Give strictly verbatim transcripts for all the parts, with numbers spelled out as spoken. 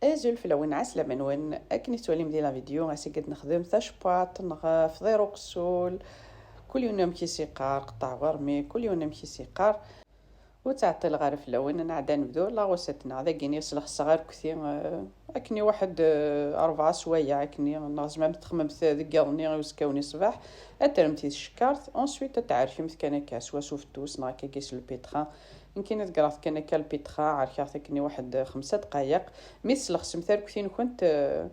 Azul fell-awen, ɛeslama-nwen. Akken i tettwalim di la vidéo, ass-agi ad nexdem tacewwaṭ neɣ fḍir uqessul. Kul yiwen amek i s-iqqar, qeṭṭeɛ wermi, kul yiwen amek i s-iqqar. Ur ttɛeṭṭileɣ ara fell-awen, ad nɛeddi ad nebdu la recette-nneɣ. Dagi-ni slexseɣ arekti, eh, akken i waḥed, eh, rebɛa swayeɛ akken-nni, neɣ tzemremt ad txemmemt deg iḍ-nni i uzekka-nni ṣṣbeḥ, ad terremt i tcekkart, ensuite ad tɛerkemt kan akka, swa s ufettus neɣ akkagi s lpitra. Nekkini ḍeggreɣ-t kan akka lpitra, ɛerkeɣ-t akken i waḥed xemsa dqayeq. Mi teslexsemt arekti-nkent, eh,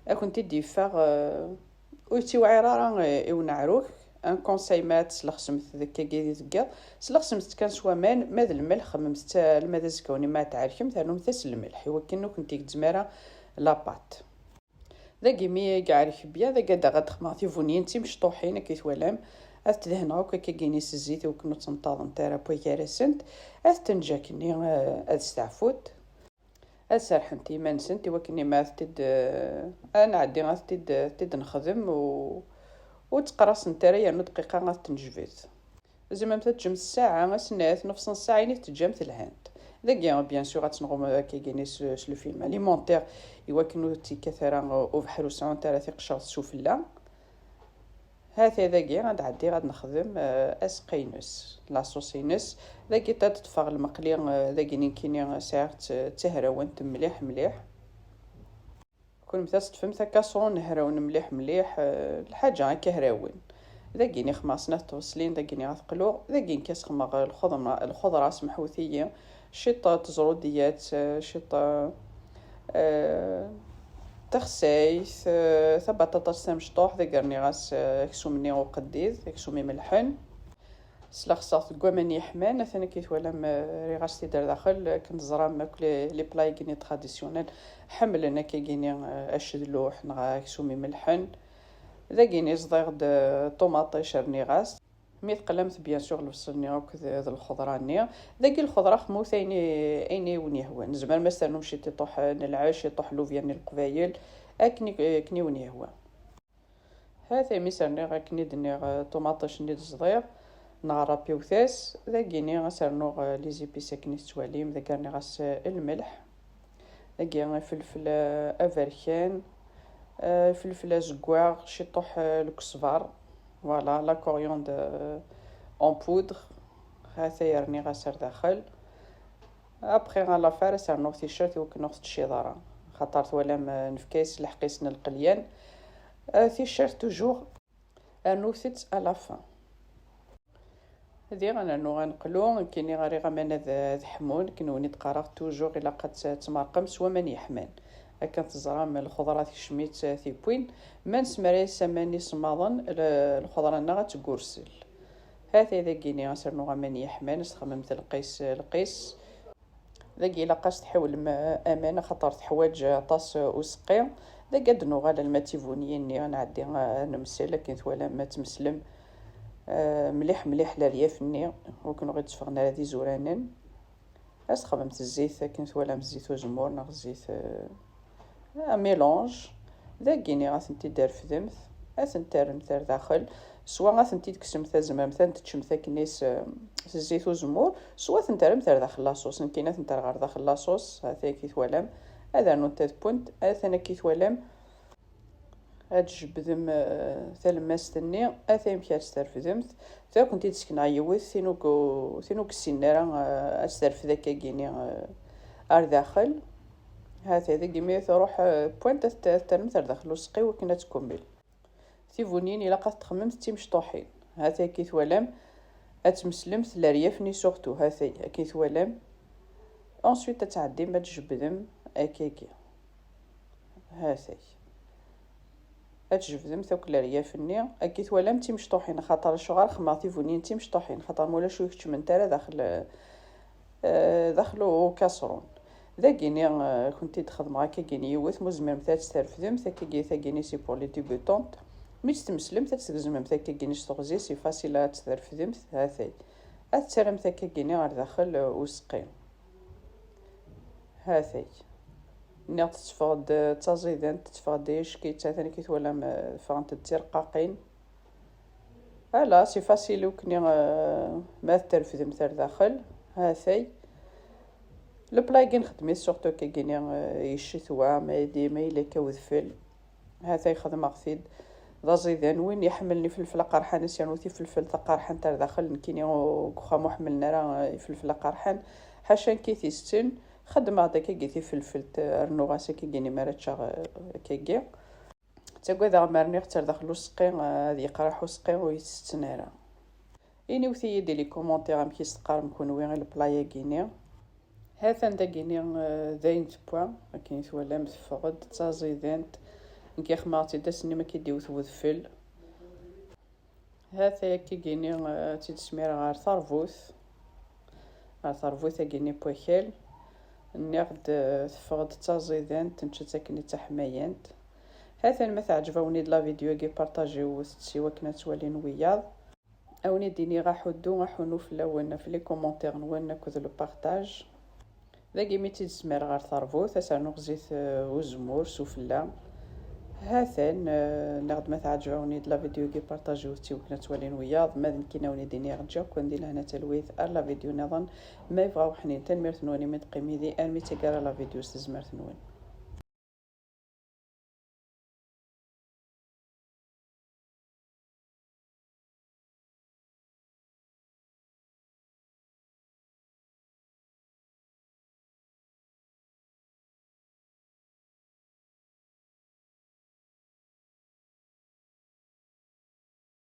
ad kent-id-yeffeɣ, eh, ur yettiwɛir ara, eh, i uneɛruk. Un conseil, ma ad teslexsemt deg akkagi di deg iḍ, slexsemt-t kan s waman, ma d lmelḥ, xemmemt-t alma d azekka-nni ma ad tɛerkemt, rnumt-as lmelḥ, i wakken ur kent-igezzem ara la pâte. Dagi mi i iɛerk bien, dagi ad aɣ-, ad xedmeɣ tibuniyin d timecṭuḥin, akka i twalam. Ad t-dehneɣ akk akkagi-ni s zzit, i wakken ur ttenṭaḍent ara n wagar-asent. Ad tenǧ akkenni, eh, ad steɛfunt. Ad serḥent i yiman-nsent, i wakken ma ad t-id, eh, ad nɛeddi ad t-id, ad t-id-nexdem u, ur tteqrasent ara, yernu dqiqa ad tenjbed. Tzemremt ad teǧǧemt ssaɛa, snat, nefṣ n ssaɛa, ayen i teǧǧamt lhant. Dagi, bien sûr, ad tenɣum akkagi-ni s, s le film alimentaire, i wakken ur tt-ikkat ara ubeḥri, ur sɛunt ara tiqeccaḍt sufella. Hata dagi, ad ɛeddiɣ ad nexdem, eh, aseqqi-ines, la sauce-ines. Dagi ad ṭṭfeɣ lmeqli, eh, dagi nekkini sɛiɣ-tt d tahrawant mliḥ mliḥ. Kunemti ad teṭṭfemt akaṣrun hrawen mliḥ mliḥ, eh, lḥaǧa akka hrawen. Dagi-ni xemmeɣ snat tbeṣlin, dagi-ni ad qluɣ, dagi nekk ad xemmeɣ lxeḍra, lxeḍra, semḥut-iyi, ciṭ teẓrudiyat, eh, ciṭ, eh, taxsayt, eh, tabaṭaṭat tamecṭuḥt, dagi rniɣ-as, eh, aksum-nni uqeddid, aksum imelḥen. Slexseɣ-t deg waman yeḥman, atan akka i twalam, eh, rriɣ-as-t-id ar daxel, akken teẓram akk les, les plats-agi-nni traditionnels ḥemmlen akkagi-nni, eh, acedluḥ neɣ aksum imelḥen. Dagi-ni ẓḍiɣ-d, eh, ṭumaṭic rniɣ-as. Mi teqlamt, bien sûr, lebṣel-nni akk d, d lxeḍra-nni. Dagi lxeḍra xmut ayen i, ayen i wen-yehwan. Tzemrem ad s-ternum ciṭ iṭuḥ n lɛec, iṭuḥ n lubya n Leqbayel, akken i, akken i wen-yehwa. Hata imi s-rniɣ akken i d-nniɣ, eh, ṭumaṭic-nni d-ẓḍiɣ, neɣ rapiwet-as, dagi-ni ad s-rnuɣ, eh, les épices akken i tettwalim, dagi rniɣ-as, eh, lmelḥ, dagi ifelfel, eh, aberkan, eh, ifelfel azeggaɣ, ciṭuḥ, eh, lkesber, voilà, la coriandre, eh, en poudre, hata rniɣ-as ar daxel. Après, à la fin, ad s-rnuɣ ticcert i wakken ur ɣ-teččiḍ ara. Xaṭer twalam, eh, nefka-as lḥeqq-is n lqelyan. Eh, ticcert toujours, rnut-tt à la fin. Diɣ ad nernu ad neqlu, nekkini rriɣ aman ad, ad ḥmun, kenwi i d-qqareɣ toujours ilaq ad t-, tmerqem s waman yeḥman. Akken teẓram, lxeḍra tekcem-itt tiwwin, ma nesmar-as aman isemmaḍen, l-, lxeḍra-nneɣ ad teggursel. Hata dagi-ni ad s-rnuɣ aman yeḥman, ad s-txemmemt lqis lqis. Dagi ilaq ad s-tḥiwlem, eh, aman, axaṭer teḥwaǧ aṭas, eh, useqqi. Dagi ad d-nuɣal alma d tibuniyin-nni, ad nɛeddi, eh, ad nemsel, akken twalam ad tmeslem, eh, mliḥ mliḥ leryaf-nni, ur ken-ɣ-id-tteffɣen ara d izuranen. Ad s-txedmemt zzit, akken twalam, zzit uzemmur neɣ zzit, eh, un mélange. Dagi-ni ad tent-id-trefdemt, ad tent-terremt ar daxel, swa ad tent-id-tekksemt, tzemremt ad tent-teččemt akken s, s zzit uzemmur, swa ad tent-terremt ar daxel laṣus. Nekkini ad tent-rreɣ ar daxel laṣus, hata akka i twalam, ad rnunt ad wwent, atan akka i twalam. Ad tjebbdem, eh, talemmast-nni, ata amek ad tt-trefdemt. Tura ad kent-id-sekneɣ yiwet, tin ur gu-, tin ur yessinen ara, eh, ad tt-terfed akkagi-ni, eh, ar daxel. Hata dagi mi truḥ, eh, wwent, ad t-, ad t-terremt ar daxel useqqi, wakken ad tkummel. Tibuniyin ilaq ad t-txemmemt d timecṭuḥin. Hata akka i twalam, ad tmeslemt leryaf-nni surtout, hata akka i twalam. Ensuite ad tɛeddim ad tjebbdem akkagi. Hata. Ad tjebdemt akk leryaf-nni, akka i twalam d timecṭuḥin, xaṭer acuɣer xemmeɣ tibuniyin d timecṭuḥin, xaṭer ma ulac ur keččment ara daxel, eh, daxel ukaṣrun. Dagi-ni, eh, kent-id-xedmeɣ akkagi-ni yiwet, ma ur tezmiremt ara ad tt-trefdemt, akkagi, tagi-ni c'est pour les débutantes. Mi tt-tmeslemt, ad tt-tgezmemt akkagi-ni s teɣzi, c'est facile ad tt-trefdemt, hatay. Ad tt-terremt akkagi-ni ɣer daxel, eh, useqqi. Hatay. Nniɣ tetteffeɣ-d d taẓidant, tetteffeɣ-d d ayeckit, atan akka i twalam, eh, ffɣent-d d tirqaqin. Ala, c'est facile, ukni, eh, ma terfdemt ar daxel, hatay. Le plat-agi nxeddem-it surtout akkagini, eh, i ccetwa, ma yella akka udfel. Hata i xedmeɣ-t-id d aẓidan. Win iḥemmlen ifelfel aqerḥan, ad s-yernu tifelfelt taqerḥant ar daxel. Nekkini deg uxxam ur ḥemmlen ara, eh, ifelfel aqerḥan. Ḥaca nekk i t-itetten, xeddmeɣ-d akkagi tifelfelt, eh, rnuɣ-as akkagini mi ara ččeɣ, eh, akkagi. Ttagadeɣ ma rniɣ-tt ar daxel useqqi, eh, ad yeqreḥ useqqi ur yi-tetten ara. Iniwet-iyi-d di les commentaires amek i s-teqqarem kunwi i le plat-agi-ni. Hatan dagini, eh, d ayen tewwa, akken i twalam teffeɣ-d d taẓidant. Nekk xedmeɣ-tt-id ass-nni mi akka i d-iwet wedfel. Hata akkagini, eh, tt-id-smireɣ ɣer terbut, ɣer terbut-agini n wakal. Nniɣ-d, eh, teffeɣ-d d taẓidant, nečča-tt akken i d taḥmayant. Hatan ma teɛǧeb-awen-id la vidéo-agi, partagiwet-tt i wakken ad tt-walin wiyaḍ. A wen-id-iniɣ aḥuddu, aḥunnu fell-awen ɣef les commentaires-nwen akked le partage. Dagi mi tt-id-smireɣ ɣer terbut, ad s-rnuɣ zzit, eh, uzemmur s ufella. Hatan, eh, nniɣ-d ma teɛǧeb-awen-id la vidéo-agi, partagiwet-tt i wakken ad tt-walin wiyaḍ. Ma d nekkini a wen-id-iniɣ ǧǧiɣ-ken di lehna talwit ar la vidéo nniḍen. Ma yebɣa uḥnin, tanemmirt-nwen imi d-teqqim yid-i armi d taggara la vidéo s tezmert-nwen.